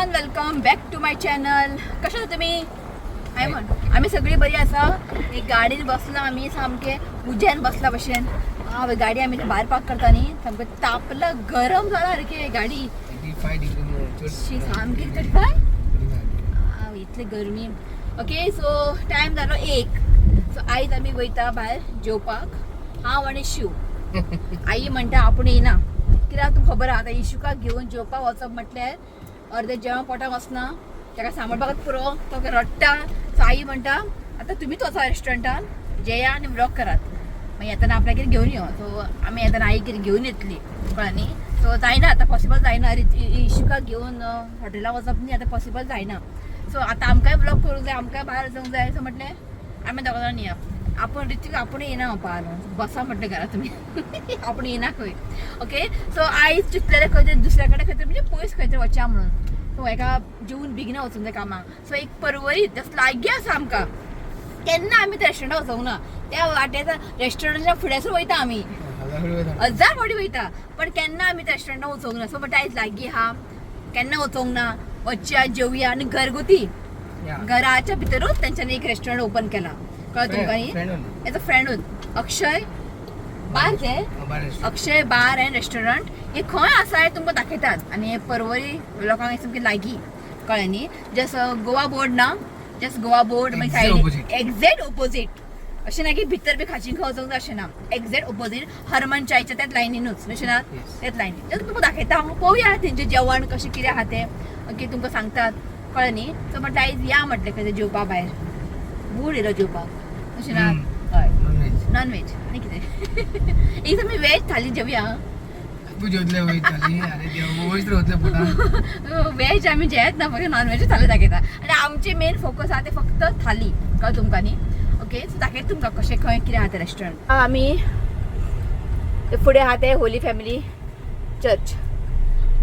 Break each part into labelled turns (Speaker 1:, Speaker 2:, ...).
Speaker 1: Everyone, welcome back to my channel. कशें आसा तुमी? हाय म्हण आमी सगळीं बरी आसा. एक गाडीन बसला आमी, सामकें उज्यान बसला भशेन. हांव गाडी आमी भायर पार्क करता न्ही, सामकें तापला, गरम जाला सारकें गाडी.
Speaker 2: 35 डिग्री.
Speaker 1: शी, सामकी 35. इतली गरमी. ओके, सो टायम जालो 1. सो आयज आमी वयता भायर जेवपाक, हांव आनी शिव. आई म्हणटा आपूण येयना, कित्याक तुमकां खबर आहा, आतां इशुकाक घेवन जेवपाक वचप म्हटल्यार अर्दें जेवण पोटाक वचना, ताका सांबाळपाकच पुरो, तो रडटा. सो आई म्हणटा आतां तुमीच वचा रेस्टॉरंटान, जेया आनी व्लॉग करात, मागीर येतना आपल्याक कितें घेवन यो. सो आमी येतना आई कितें घेवन येतली, कळ्ळें न्ही? सो जायना आतां, पॉसिबल जायना इशुकाक घेवन हॉटेलाक वचप न्ही आतां, पॉसिबल जायना. सो आतां आमकांय व्लॉग करूंक जाय, आमकांय भायर वचूंक जाय. सो म्हटलें आमी दोगां जाण या. आपूण ऋत्विक आपूण येयना म्हणपा, बसा म्हटलें घरा तुमी, आपूण येयना खंय. ओके, सो आयज चिंतलेलें खंय तरी दुसऱ्या कडेन, खंय तरी म्हणजे पयस खंय तरी वचया म्हणून. सो एका जेवन बेगिना वचूंक जाय कामाक. सो एक परवरी जस्ट लागीं आसा आमकां, केन्ना आमी त्या रेस्टॉरंटाक वचूंक ना. त्या वाटेच्या रेस्टॉरंटाच्या फुड्यासून वयता आमी, हजार फावटी वयता, पण केन्ना आमी त्या रेस्टॉरंटाक वचूंक ना. सो म्हणटा आयज लागीं आहा, केन्ना वचूंक ना, वचया जेवया. आनी घरगुती, घराच्या भितरूच तेंच्यांनी एक रेस्टॉरंट ओपन केला, कळ्ळें तुमकां न्ही? एज अ फ्रेंडूच, अक्षय बार ते, अक्षय बार अँड रेस्टॉरंट. हे खंय आसा हें तुमकां दाखयतात. आनी हे परवरी लोकांक सामकें लागीं, कळ्ळें न्ही? जस्ट गोवा बोर्ड ना, जस्ट गोवा बोर्ड मागीर सायड एक्झॅक्ट ओपोजीट. अशें ना की भितर बी खाची खंय वचूंक जाय अशें ना, एक्झॅक्ट ओपोजीट हरमन चायच्या त्याच लायनीनूच, अशें ना, त्याच लायनीन. जस्ट तुमकां दाखयता हांव, पळोवया तेंचें जेवण कशें कितें आहा तें. ओके, तुमकां सांगतात, कळ्ळें न्ही? सो म्हटलें आयज या म्हटलें खंय जेवपा भायर, मूड येयलो जेवपाक, अशें ना? हय, नॉन व्हेज आनी कितें. एक आमी व्हेज थाली जेवया.
Speaker 2: तू जेवतले वयर थाली? अरे देवा, वयर वतले पोटान.
Speaker 1: व्हेज आमी जेयत ना, फक्त नॉन व्हेज थाली दाखयता. आनी आमचे मेन फोकस आहा ते फक्त थाली, कळ्ळें तुमकां न्ही? ओके, सो दाखयता तुमकां कशें खंय कितें आहा तें रेस्टॉरंट. आमी फुडें आहा तें होली फॅमिली चर्च,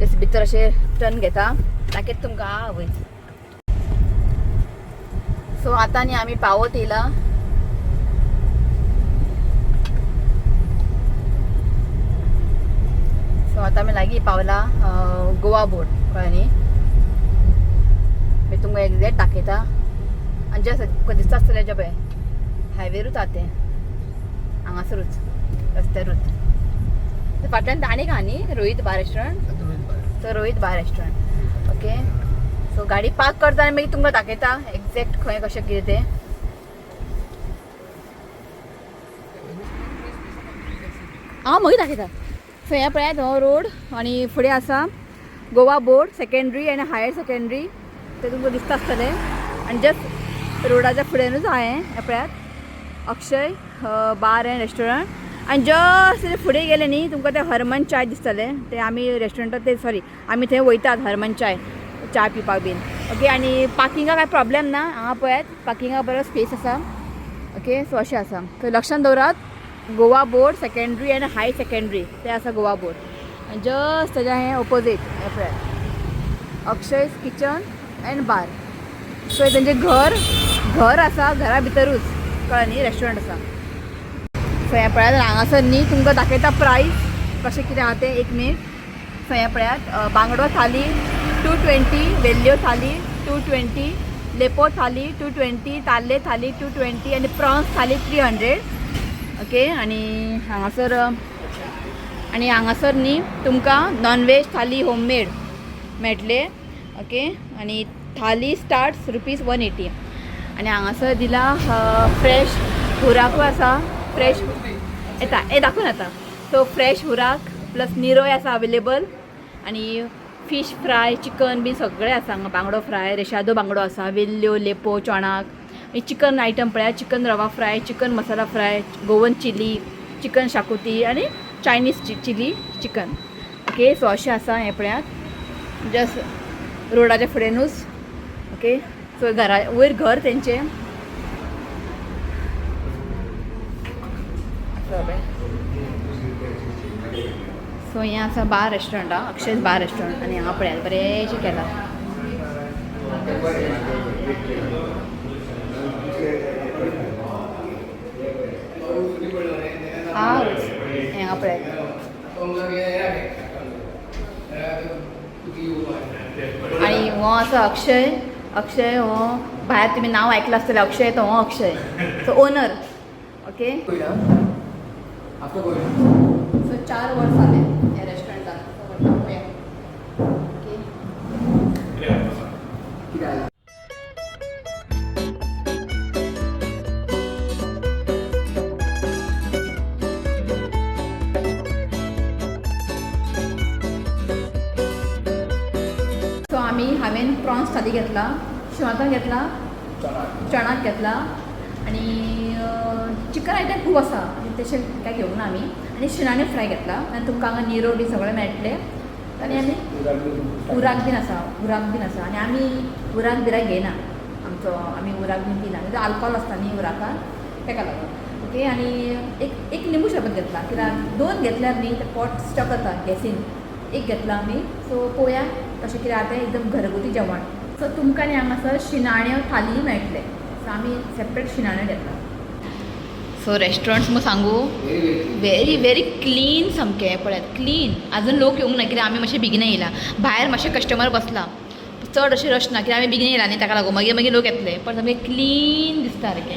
Speaker 1: जशें भितर अशें टर्न घेता, दाखयता तुमकां आवय. सो आतां न्ही आमी पावत येयला. सो आतां आमी लागीं पावला गोवा बोर्ड, कळ्ळें न्ही? मागीर तुमकां एक्झॅक्ट दाखयता. आनी जे तुमकां दिसता आसतलें जे पळय हायवेरूच आहा तें, हांगासरूच रस्त्यारूच. फाटल्यान आनीक आहा न्ही Rohit bar restaurant. So Rohit bar restaurant. Okay, so गाडी पार्क करता आनी मागीर तुमकां दाखयता एक्झॅक्ट खंय कशें कितें तें. हांव मागीर दाखयता. सो हें पळयात हो रोड आनी फुडें आसा गोवा बोर्ड सेकेंडरी आनी हायर सेकेंडरी, ते तुमकां दिसता आसतलें. आनी जस्ट रोडाच्या फुड्यानूच आहा हें पळयात अक्षय बार अँड रेस्टॉरंट. आनी जस्ट फुडें गेले न्ही तुमकां तें हरमन चाय दिसतलें, ते आमी रेस्टॉरंटात ते सॉरी आमी थंय वयतात हरमन चाय च्या पिवपाक बीन. ओके, आनी पार्किंगाक कांय प्रॉब्लेम ना, हांगा पळयात पार्किंगाक बरो स्पेस आसा. ओके, सो अशें आसा. सो लक्षान दवरात, गोवा बोर्ड सेकेंडरी आनी हायर सेकेंडरी ते आसा गोवा बोर्ड, आनी जस्ट तेज्या हें ओपोजीट हें पळयात Akshay kitchen and bar. So तेंचें घर घर आसा, घरा भितरूच, कळ्ळें न्ही, रेस्टॉरंट आसा. सो हें पळयात हांगासर न्ही तुमकां दाखयता प्रायस कशें कितें आहा तें, एक मिनट. सो हें पळयात बांगडो थाली 220, वेल्ल्यो थाली 220, लेपो थाली 220, ताल्ले थाली 220 आनी प्रॉन्स थाली 300. ओके, आनी हांगासर आनी हांगासर न्ही तुमकां नॉनव्हेज थाली होममेड मेळटले. ओके, आनी थाली स्टार्ट्स ₹180. आनी हांगासर दिला फ्रेश हुराकूय आसा, फ्रेश येता हे दाखोवन येता. सो फ्रेश हुराक प्लस निरोय आसा अवेलेबल, आनी फिश फ्राय चिकन बी सगळें आसा हांगा. बांगडो फ्राय, रेशादो बांगडो आसा, वेल्ल्यो, लेपो, चोणाक, चिकन आयटम पळयात, chicken rava fry, chicken masala fry, Goan chilli, chicken xacuti आनी Chinese chilli chicken. Okay, so अशें आसा हें पळयात जस्ट रोडाच्या फुड्यानूच. ओके, सो घरा वयर घर तेंचें. सो हें आसा बार रेस्टॉरंट आहा, अक्षय बार रेस्टॉरंट. आनी हांगा पळयात बरेंशें केलां. हें हांगा पळयात. आनी हो आसा अक्षय. अक्षय हो भायर तुमी नांव आयकलां आसतलें, अक्षय तो हो Akshay, so owner. Okay.
Speaker 2: After Covid.
Speaker 1: So 4 वर्स जालें ह्या रेस्टॉरंटाक. पळोवया. ओके.
Speaker 2: कितें?
Speaker 1: सो आमी हांवें प्रॉन्स थाली घेतला, शिवाताक घेतला, चणाक घेतला आनी चिकन आयटम खूब आसा तशें काय घेवंक ना आमी. आनी शिणाण्यो फ्राय घेतला आनी तुमकां हांगा निरो बी सगळें मेळटलें. आनी आमी उराक बीन आसा, उराक बीन आसा. आनी आमी उराक बिराक घेयना, आमचो आमी उराक बीन पिना, म्हणजे आल्कोहोल आसता न्ही उराकान, तेका लागून. ओके. आनी एक एक लिंबू सरबत घेतला, कित्याक दोन घेतल्यार न्ही तें पोट स्टक जाता गॅसीन. एक घेतला आमी. सो पळोवया कशें कितें आहा तें. एकदम घरगुती जेवण. सो तुमकां न्ही हांगासर शिणाण्यो थाली मेळटले. सो आमी सेपरेट शिणाण्यो घेतला. सो रेस्टॉरंट्स मग सांगू, व्हेरी व्हेरी क्लीन सामकें. पळयात, क्लीन. अजून लोक येवंक ना, कित्याक आमी मातशें बेगीन येयला. भायर मातशें कस्टमर बसला, चड अशें रश ना, कित्याक आमी बेगीन येयला न्ही, ताका लागून मागीर मागीर लोक येतले. पण सामकें क्लीन दिसता सारकें.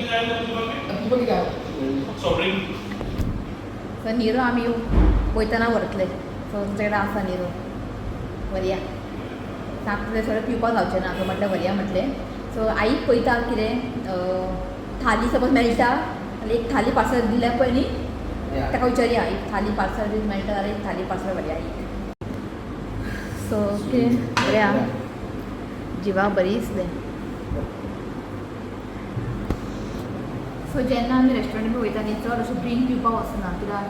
Speaker 1: सो निरो आमी वयतना व्हरतले. सो तुमचे कडेन आसा निरो, व्हरया. आतां तें सगळें पिवपाक जावचें ना, सो म्हटलें व्हरया म्हटलें. सो आईक पळयता कितें थाली सपोज मेळटा जाल्यार एक थाली पार्सल दिल्यार पळय न्ही, ताका विचारया. एक थाली पार्सल बी मेळटा जाल्यार एक थाली पार्सल व्हरया एक. सो कितें बरें आहा, जिवा बरी दिसलें. सो जेन्ना आमी रेस्टॉरंट बी वयता न्ही, चड अशें ड्रिंक पिवपाक वचना, कित्याक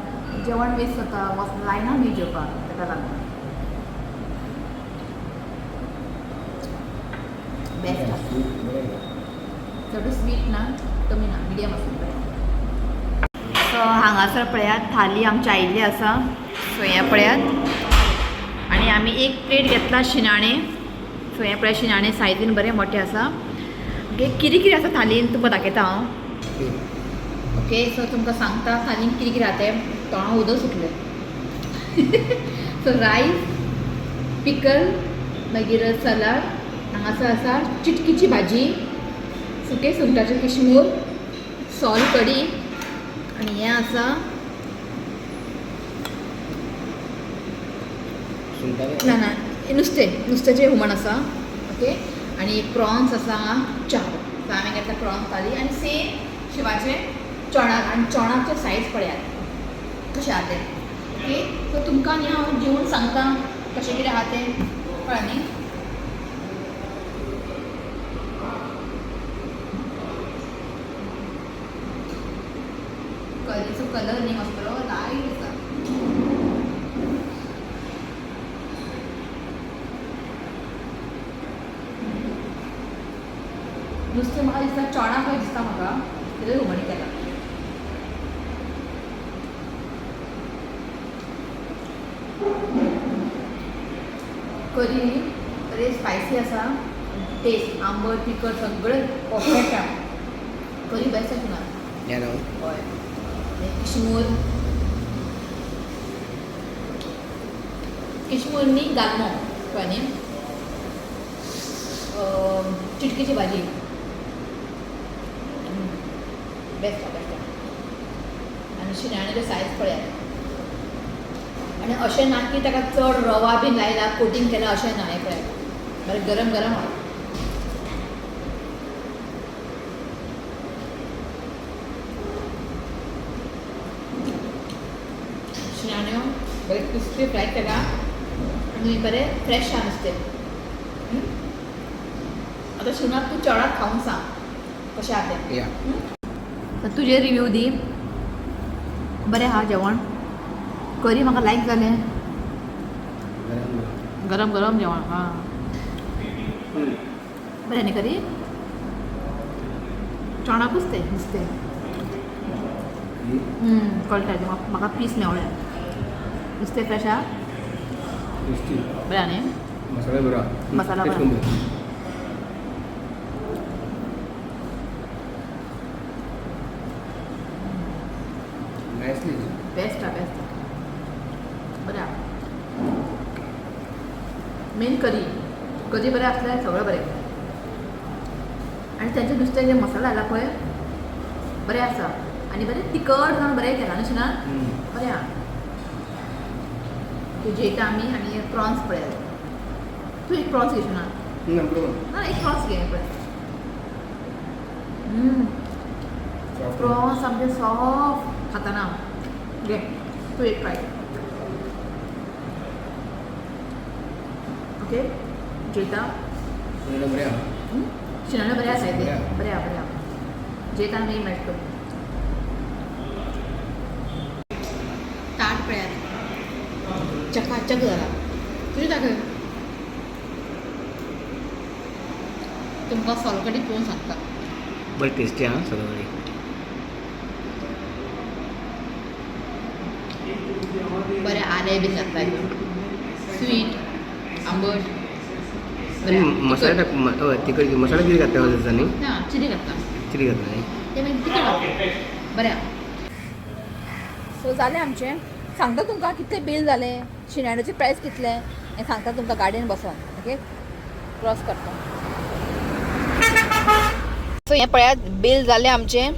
Speaker 1: जेवण वेस्ट जाता, वच लायना न्ही जेवपाक, ताका लागून. बेस्ट आसा. चडूच स्वीट ना, कमी ना, मिडियम आसा, बरें. सो हांगासर पळयात, थाली आमची आयिल्ली आसा. सो हें पळयात, आनी आमी एक प्लेट घेतला शिणाणे. सो हें पळयात, शिणाणे सायजीन बरें मोठें आसा. ओके, कितें कितें आसा थालीन तुमकां दाखयता हांव. ओके, सो तुमकां सांगता थालीन कितें कितें आहा तें. तोंडा उदक सुटलें. सो रायस, पिकल, मागीर सलाड, हांगासर आसा चिटकीची भाजी, सुके सुंगटाचें किसमूर, सोल कडी आनी हें आसा ना ना, हें नुस्तें, नुस्त्याचें हुमण आसा. ओके, आनी प्रॉन्स आसा हांगा चार. सो हांवें घेतला प्रॉन्स थाली आनी सेम शिवाचें चणाक. आनी चणाकचें सायज पळयात कशें आहा तें. ओके, सो तुमकां न्ही हांव जेवन सांगता कशें कितें आहा तें, कळ्ळें न्ही? करीचो कलर न्ही मस्त बरो लायट आसा. नुस्तें म्हाका दिसता चणाकय दिसता म्हाका, कितें हुमण केलां. करी न्ही बरी स्पायसी आसा, टेस्ट आंबट तिखट सगळें परफेक्ट आहा. करी बेस्ट आसा. हय. आनी किसमूर, किसमूर न्ही, गालमो, कळ्ळें न्ही? चिटकीची भाजी बेस्ट आहा, बेस्ट आहा. आनी शिणाण्याचें सायज पळयात. आनी अशें ना की ताका चड रवा बीन लायला, कोटींग केलां, अशें ना. हें पळयात, बरें गरम गरम आहा. शिणाण्यो बरें क्रिस्पी फ्राय केला आनी बरें फ्रेश आहा नुस्तें. आतां शिवनाथ, तूं चणाक खावन सांग कशें आहा तें. तर तुजे रिव्यू दी. बरें आहा जेवण, करी म्हाका लायक जालें. गरम गरम जेवण हां. बरें न्ही करी? चणाकूच तें नुस्तें कळटा तें म्हाका. म्हाका पीस मेवळें. नुस्तें फ्रेश आहा, बरें न्ही?
Speaker 2: मसाला बरो.
Speaker 1: मसाला बरो.
Speaker 2: नायसली.
Speaker 1: बेस्ट आहा, बेस्ट आहा, बरें आहा. मेन करी, करी बरें आसलें, सगळें बरें. आनी तांचें नुस्तें जें मसाला घाला पळय, बरें आसा आनी बरें तिखट जावन बरें केलां न्हू शिना? बरें आहा. ओके, जेयता आमी आनी प्रॉन्स पळयात. तूं एक प्रॉन्स घे ना? ना, एक प्रॉन्स घे पळय. प्रॉन्स सामके सॉफ्ट खाताना. घे तूं एक ट्राय. ओके, जेयता.
Speaker 2: बरें आहा.
Speaker 1: शिणाण्यो बरें आसा ते.
Speaker 2: बरें आहा.
Speaker 1: बरें आहा, बरें आहा. जेयता आमी, मेळटा. ताट पळयात, चकाचक जाला. तुजें दाखय. तुमकां सोलकडी पळोवन सांगता.
Speaker 2: बरें टेस्टी आहा सगळं.
Speaker 1: बरें आलें बी घातला हितून, स्वीट आंबट बरें आहा.
Speaker 2: मसाला
Speaker 1: तिखट.
Speaker 2: हय, तिखट. मसाला कितें घातला तेचा न्ही?
Speaker 1: ना, चिली घातला.
Speaker 2: चिली घातला न्ही?
Speaker 1: ते मागीर तिखट घातला, बरें आहा. सो जालें आमचें. सांगता तुमकां कितलें बील जालें, शिणाण्याचें प्रायस कितलें हें सांगता तुमकां गाडयेन बसोन. ओके, क्रॉस करता. सो हें पळयात, बील जालें आमचें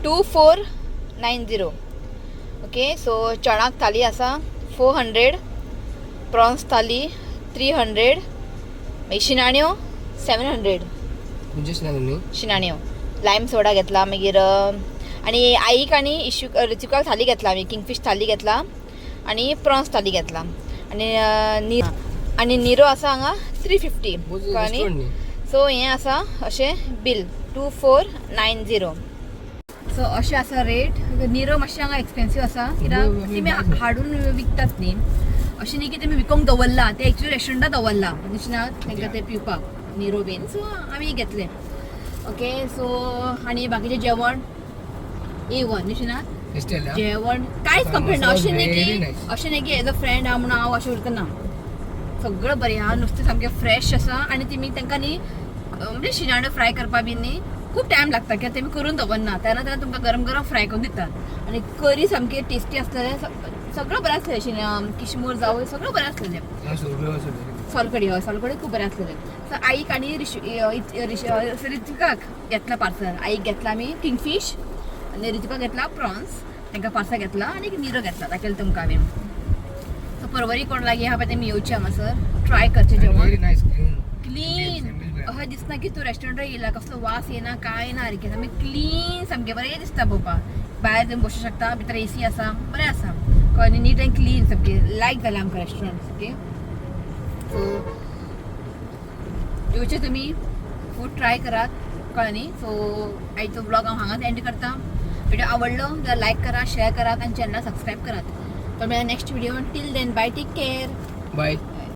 Speaker 1: 2490. ओके, सो चणाक थाली आसा 400, प्रॉन्स थाली 300, मागीर शिणाण्यो 700.
Speaker 2: खंयचे शिणाण्यो न्ही?
Speaker 1: शिणाण्यो, लायम सोडा घेतला मागीर आनी आईक आनी इशू ऋतिकाक थाली घेतला आमी. किंगफीश थाली घेतला आनी प्रॉन्स थाली घेतला आनी आनी निरो आसा हांगा 350, कळ्ळें न्ही?
Speaker 2: न्ही.
Speaker 1: सो हें आसा अशें बील 2490. सो अशें आसा रेट. निरो मातशें हांगा एक्सपेन्सीव आसा, कित्याक तेमी हाडून विकतात न्ही. अशें न्ही की तेमी विकोंक दवरला ते, एक्चुअली रेस्टॉरंटात दवरला ना तांकां ते पिवपाक निरो बीन. सो आमी घेतले. ओके, सो आनी बाकीचें जेवण ए वन न्ही शिना?
Speaker 2: टेस्टी आसलें.
Speaker 1: जेवण कांयच कंप्लेन ना. अशें न्ही
Speaker 2: Very
Speaker 1: की
Speaker 2: nice.
Speaker 1: अशें न्ही की एज अ फ्रेंड आहा म्हणून हांव अशें उरतना ना. सगळें बरें आहा, नुस्तें सामकें फ्रेश आसा. आनी तेमी तांकां न्ही म्हणजे शिणाण्यो फ्राय करपा बीन न्ही खूब टायम लागता, कित्याक तेमी करून दवरना. तेन्ना तेन्ना तुमकां गरम गरम फ्राय करून दितात आनी करी सामकी टेस्टी आसलेलें. सगळें बरें आसलें. किशमूर जावं, सगळें बरें आसलेलें. सोलकडी, हय, सोलकडी खूब बरें आसलेलें. सो आईक आनी ऋतिकाक घेतला पार्सल. आईक घेतला आमी किंगफीश आनी ऋतिकाक घेतला प्रॉन्स. तांकां पार्सल घेतला आनी एक निरो घेतला. दाखयलें तुमकां आमी. सो परवरी कोण लागीं आहा पळय तेमी येवचें हांगासर, ट्राय करचें जेवण.
Speaker 2: Very nice.
Speaker 1: Clean, अशें दिसना की तूं रेस्टॉरंटार येयला. कसलो वास येना, कांय ना सारकें, सामकें क्लीन, सामकें बरें दिसता पळोवपाक. भायर तुमी बसूं शकता, भितर एसी आसा, बरें आसा, कळ्ळें? नीट एंड क्लीन, सामकें लायक जालें आमकां रेस्टॉरंट. ओके, सो येवचें तुमी, फूड ट्राय करात, कळ्ळें न्ही? सो आयचो ब्लॉग हांव हांगाच एंड करता. व्हिडिओ आवडलो जाल्यार लायक करा, शेअर करात आनी चॅनल सबस्क्रायब करात. तर मेळया next video. Till then, bye, take care.
Speaker 2: Bye.